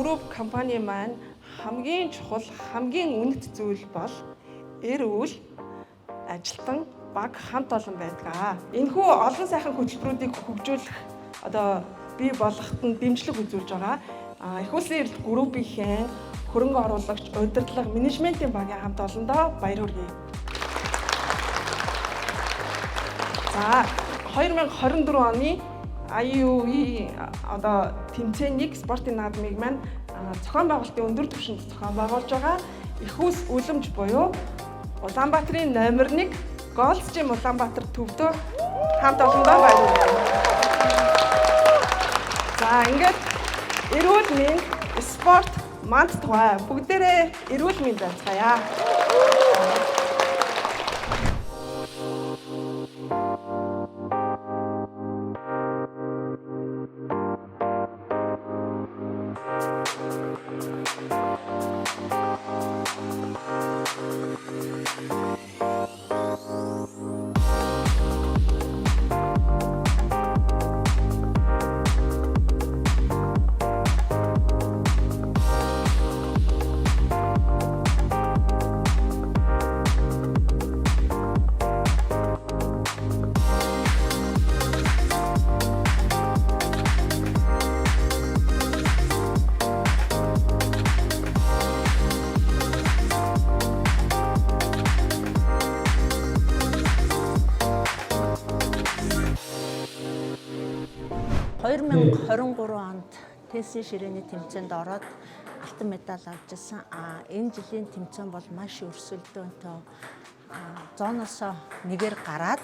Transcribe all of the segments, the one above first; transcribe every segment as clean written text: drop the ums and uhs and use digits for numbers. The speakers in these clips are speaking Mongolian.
Group компани маань хамгийн чухал, хамгийн үнэт зүйл бол эрүүл ажилтан баг хамт олон байдаг. Энэхүү олон сайхан хөтөлбөрүүдийг хөгжүүлэх одоо бий болгоход нь дэмжлэг үзүүлж байгаа. Их Улсын Эрэлт Group-ийн хөрөнгө оруулагч, удирдлага, менежментийн багийн хамт олондоо баяр хүргэе. За, 2024 оны IUE одоо тэмцээнийг, спортын наадмыг маань зохион байгуулалтын өндөр түвшинд зохион байгуулж байгаа Их Ус Үлэмж буюу Улаанбаатарын номер 1 Gold's Gym Улаанбаатар төвдөө хамт олондоо баярлалаа. За, ингээд эрүүл мэнд, спорт, манд тугай бүгдээрээ эрүүл мэнд байцгаая. Хоёр онд теннисийн ширээний тэмцээнд ороод алтан медаль авч ирсэн. Энэ жилийн тэмцээн бол маш өрсөлдөөнтэй. Зооноосоо нэгээр гараад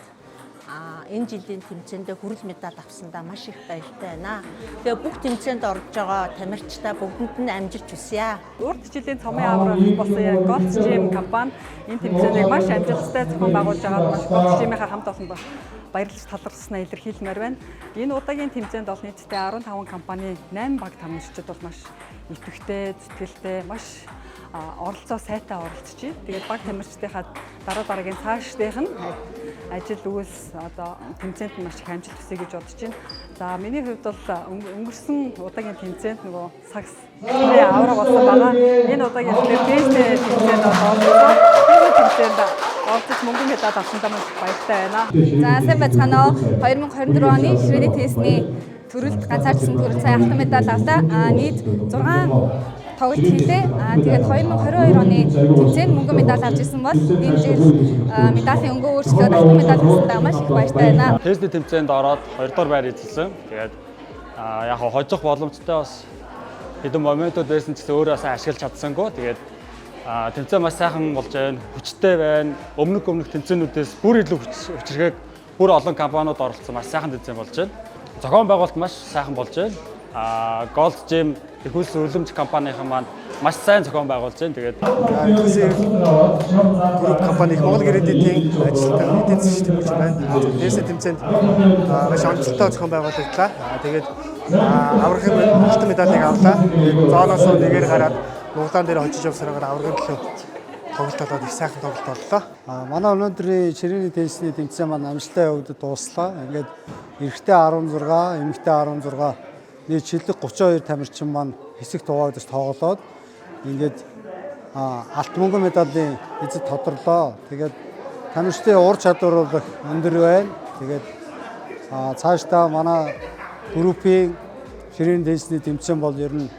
энэ жилийн тэмцээндээ хүрэл медаль авсандаа маш их баяртай байна. Тэгээ бүх тэмцээнд орж байгаа тамирчдаа бүгдэнд нь амжилт хүсье. Урд жилийн цомын авраг болсон Gold's Gym компани энэ тэмцээнийг маш амжилттай зохион байгуулж байгаад маш Gold's Gym-ийнхаа хамт олонд баярлаж талархснаа илэрхийлмээр байна. Энэ удаагийн тэмцээнд бол нийтдээ 15 компани 8 баг тамирчид бол маш идэвхтэй, зүтгэлтэй, маш оролцоо сайтай оролцож байна. Тэгээд баг тамирчдынхаа дараа дараагийн цаашдынх нь ажил үйлс одоо тэмцээнд нь маш их амжилт хүсье гэж бодож байна. За, миний хувьд бол өнгөрсөн удаагийн тэмцээнд нөгөө сагс авраг болсон байгаа. Энэ удаагийн теннистэй тэмцээнд бол оролцсон. Энэ тэмцээнд оролцож мөнгөн медаль авсандаа маш баяртай байна. За, сайн байцгаана уу. 2024 оны ширээний теннисний төрөлд ганцаардсан төрөлд сая алтан медаль авлаа. Нийт 6 тоглолт хийлээ. Тэгээд 2022 оны тэмцээнд мөнгөн медаль авч ирсэн бол энэ жил медалийн өнгө өөрчлөөд алтан медаль авсандаа маш их баяртай байна. Теннисний тэмцээнд ороод 2 дугаар байр эзэлсэн. Тэгээд яг хожих боломжтой бас хэдэн моментууд байсан ч гэсэн өөрөө сайн ашиглаж чадсангүй. Тэгээд тэмцээн маш сайхан болж байна. Хүчтэй байна. Өмнөх тэмцээнүүдээс бүр илүү хүчирхэг, бүр олон компаниуд оролцсон маш сайхан тэмцээн болж байна. Зохион байгуулалт маш сайхан болж байна. Gold Gym Их Улс Үлэмж компанийн маань маш сайн зохион байгуулж байна. Тэгээд Group компани их Монгол кредитийн ажилтан, эдийн засгийн тэмүүлж байна. Теннисийн тэмцээнд маш онцлогтой зохион байгуулагдлаа. Тэгээд аврахын алтан медалийг авлаа. Тэгээд зооноос нэгээр гараад нуглаан дээр очиж явсараагаар аврагын төлөө тоглолт болоод их сайхан тоглолт боллоо. Манай өнөөдрийн ширээний теннисний тэмцээн маань амжилттай явагдаж дууслаа. Ингээд эрэгтэй 16, эмэгтэй 16 нийт шилдэг 32 тамирчин маань хэсэг хуваагдаж тоглоод ингээд алт мөнгөн медалийн эзэд тодорлоо. Тэгээд тамирчдын ур чадвар бол өндөр байна. Тэгээд цаашдаа манай группийн ширээний теннисний тэмцээн бол ер нь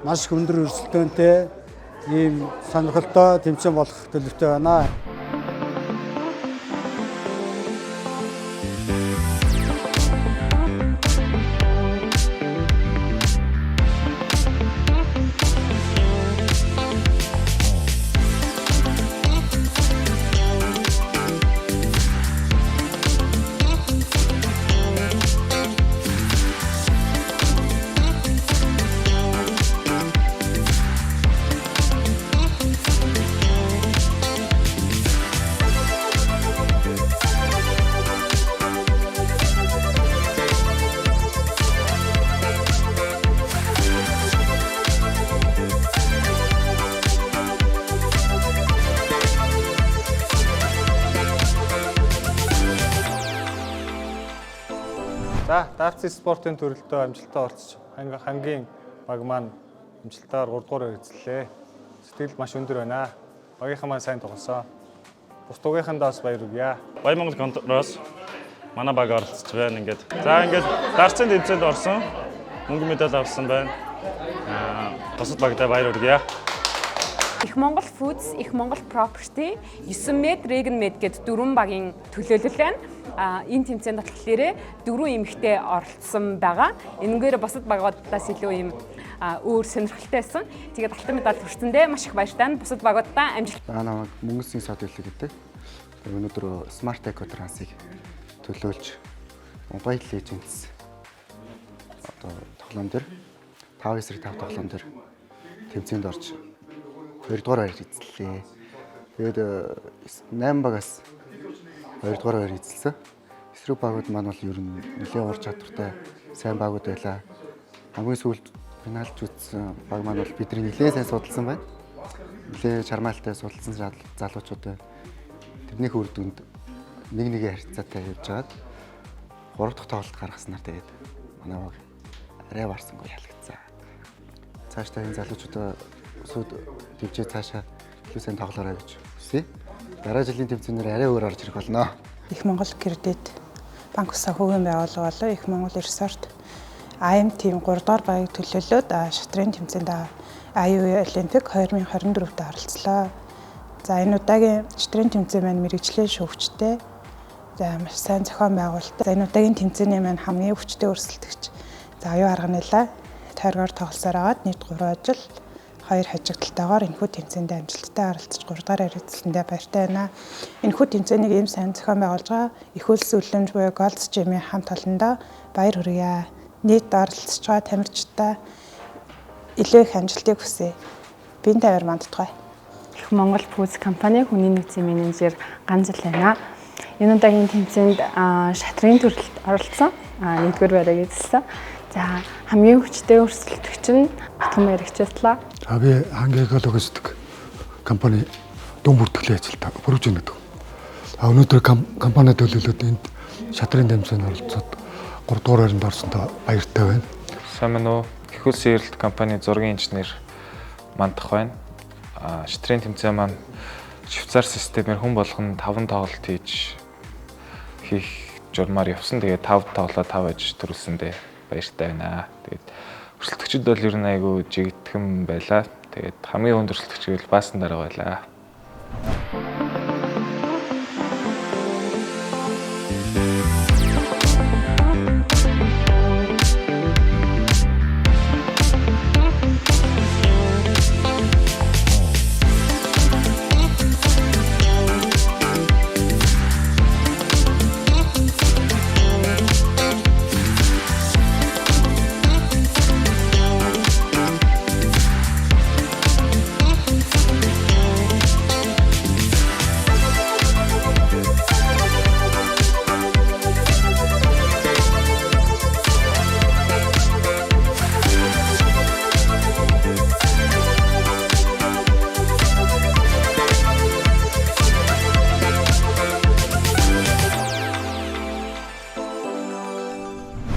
маш их өндөр өрсөлдөөнтэй ийм сонирхолтой тэмцээн болох төлөвтэй байна. За, дартс спортын төрөлдөө амжилттай оролцож хангийн баг маань Амжилтаар 3 дугаар эзэллээ. Сэтгэл маш өндөр байна. Багийнхан маань сайн тоглосон. Бус дугийнхандаа бас баяр хүргье. Баян Монгол контроос манай баг оролцож байна ингээд. За ингээд дарцын тэмцээнд орсон. Мөнгө медаль авсан байна. Бусад багтаа баяр хүргье. Их Монгол Foods, Их Монгол Property, 9 Med, Regan Med гээд дөрвөн багийн төлөөлөл байна. Энэ тэмцээнд болохоор дөрвөн эмэгтэй оролцсон байгаа. Энэнгээр бусад багуудаас илүү юм өөр сонирхолтой байсан. Тэгээд алтан медаль хүрсэндээ маш их баяртай. Бусад багуудаа амжилт. За, намайг Мөнгөсийн сод хэлэг гэдэг. Өнөөдөр Smart Eco Trans-ыг төлөөлж Mobile Legends одоо тоглоом дээр 5-5 тоглоом дээр тэмцээнд орж 2 дугаар байр эзэллээ. Тэгээд 8 багаас 2 дугаар байр эзэлсэн. Эсрэг багууд маань бол ер нь нэлээд ур чадвартай сайн багууд байлаа. Хамгийн сүүлд финалд жүтсэн баг маань бол бидний нэлээд сайн судалсан байна. Нэлээд чармаалтай судалсан залуучууд байна. Тэрнийх үр дүнд нэг нэгэ харьцаатай явж байгаад 3 дахь тоглолт гаргаснаар тэгээд манай баг арай барсангүй ялагдсан. Цаашдаа энэ залуучуудаа өсөд төвчээ цаашаа илүү сайн тоглоорой гэж хүсье. Дараа жилийн тэмцээнээр арай өөр орж ирэх болно. Их Монгол кредит банк ус санхүүгийн байгууллага болон Их Монгол Resort IM team 3 дугаар багийг төлөөлөөд шатрын тэмцээнд IUA Олимпик 2024-д оролцлоо. За, энэ удаагийн шатрын тэмцээн маань мэргэжлийн шүүгчтэй. За, маш сайн зохион байгуулалт. За, энэ удаагийн тэмцээний маань хамгийн хүчтэй өрсөлдөгч за оюун арганайлаа тойргоор тоглосоор агаад нийт 3 ажил, 2 хажигдалтайгаар энэхүү тэмцээнд амжилттай оролцож 3 дахь ярилцсандаа баяртай байна. Энэхүү тэмцээнийг ийм сайн зохион байгуулж байгаа Их үлс үлэмж буюу Gold's Gym-ийн хамт олондоо баяр хүргье. Нийт оролцож байгаа тамирчдаа илүү их амжилтыг хүсье. Бие тавиар мандтугай. Их Монгол Foods компани хүний нөөцийн менежер Ганзал байна. Энэ удаагийн тэмцээнд шатрын төрөлд оролцсон. Нэгдүгээр байрыг эзэлсэн. За, хамгийн хүчтэй өрсөлдөгч нь Батхан Баярагчслаа. За, би Ханги экологистик компани дүн бүртгэлийн ажилтаа Бүрүүжин гэдэг. А өнөөдөр компани төлөөлөөд энд шатрын тэмцээнд оролцоод 3 дугаар байранд орсондоо баяртай байна. Сайн байна уу? Их улсын эрэлт компани зургийн инженер Мандах байна. Шатрын тэмцээн маань Швейцар системээр хүн болгон 5 тоглолт хийх журмаар явсан. Тэгээд 5 тоглоо 5 аж төрүүлсэндээ баяртай байна. Тэгээд өрсөлдөгчд бол ер нь айгүй жигтгэн байлаа. Тэгээд хамгийн хүнд өрсөлдөгч гэвэл баасан дарга байлаа.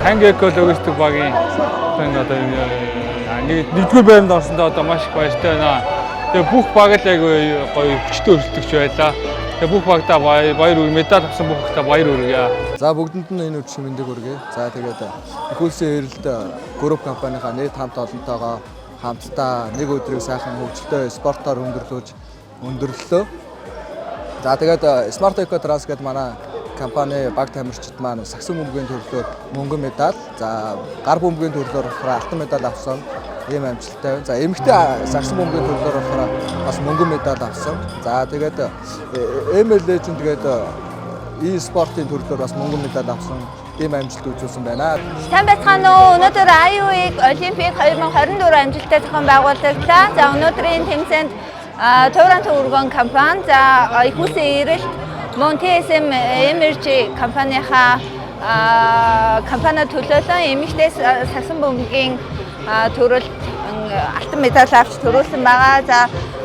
Ханги экологистик багийн одоо нэгдүгээр байранд орсондоо одоо маш их баяртай байна. Тэгээ бүх баг л айгүй гоё хүчтэй өрсөлдөгч байлаа. Тэгээ бүх багтаа баяр хүргэе, медаль авсан бүх багтаа баяр хүргье. За, бүгдэнд нь энэ өдрийн мэндийг хүргэе. За, тэгээд Их улсын эрэлт групп компанийнхаа нийт хамт олонтойгоо хамтдаа нэг өдрийг сайхан хөгжилтэй спортоор өнгөрлөөж өндөрлөлөө. За, тэгээд Smart Eco Trans гэдэг манай компани баг тамирчид маань сагсан бөмбөгийн төрлөөр мөнгөн медаль, за гар бөмбөгийн төрлөөр болохоор алтан медаль авсан ийм амжилттай байна. За, эмэгтэй сагсан бөмбөгийн төрлөөр болохоор бас мөнгөн медаль авсан. За, тэгээд ML Legend тэгээд e-спортын төрлөөр бас мөнгөн медаль авсан ийм амжилт үзүүлсэн байна. Сайн байцгаана уу? Өнөөдөр IUA Олимпик 2024 амжилттай зохион байгуулагдлаа. За, өнөөдрийн тэмцээнд Тууран өргөн компани, за Их улсын эрэлт мөн TSM Energy компанийнхаа компани төлөөлөн эмэгтэй сагсан бөмбөгийн төрөлд алтан медаль авч төрүүлсэн байгаа. За,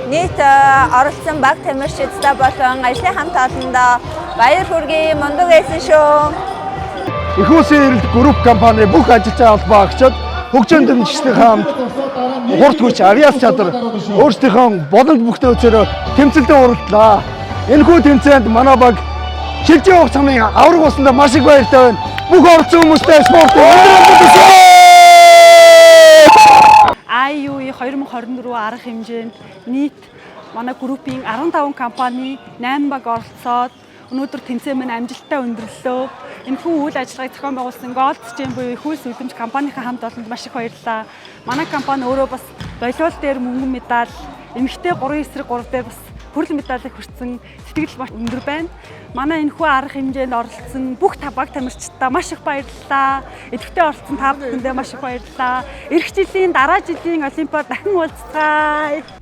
нийт оролцсон баг тамирчидтай болон ажлын хамт олондоо баяр хүргэе. Мундаг байсан шүү. Их улсын эрэлт групп компани бүх ажилчтай холбоо агчид хөгжин дэмжигчдийн хамт Хурд хүч, авиас чадвар өөрсдийнхөө боломж бүхтэй үзээрөө тэмцэлдээ уралдлаа. Энэхүү тэмцээнд манай баг шилжийн уг замын авраг болсондоо маш их баяртай байна. Бүх оролцсон хүмүүстээ спорт өндөр өндөр төсөө! IUE 2024 арга хэмжээнд нийт манай группийн 15 компани 8 баг оролцоод өнөөдөр тэмцээн маань амжилттай өндөрлөө. Энэхүү үйл ажиллагааг зохион байгуулсан Gold Gym буюу их үйлс үлэмж компанийнхаа хамт олонд маш их баярлалаа. Манай компани өөрөө бас волейбол дээр мөнгөн медаль, эмэгтэй 3 эсрэг 3 дээр бас хүрэл медалийг хүртсэн сэтгэл маш өндөр байна. Манай энэхүү арга хэмжээнд оролцсон бүх баг тамирчдаа маш их баярлалаа. Идэвхтэй оролцсон та бүхэндээ маш их баярлалаа. Ирэх жилийн дараа жилийн олимпиад дахин уулзцгаая.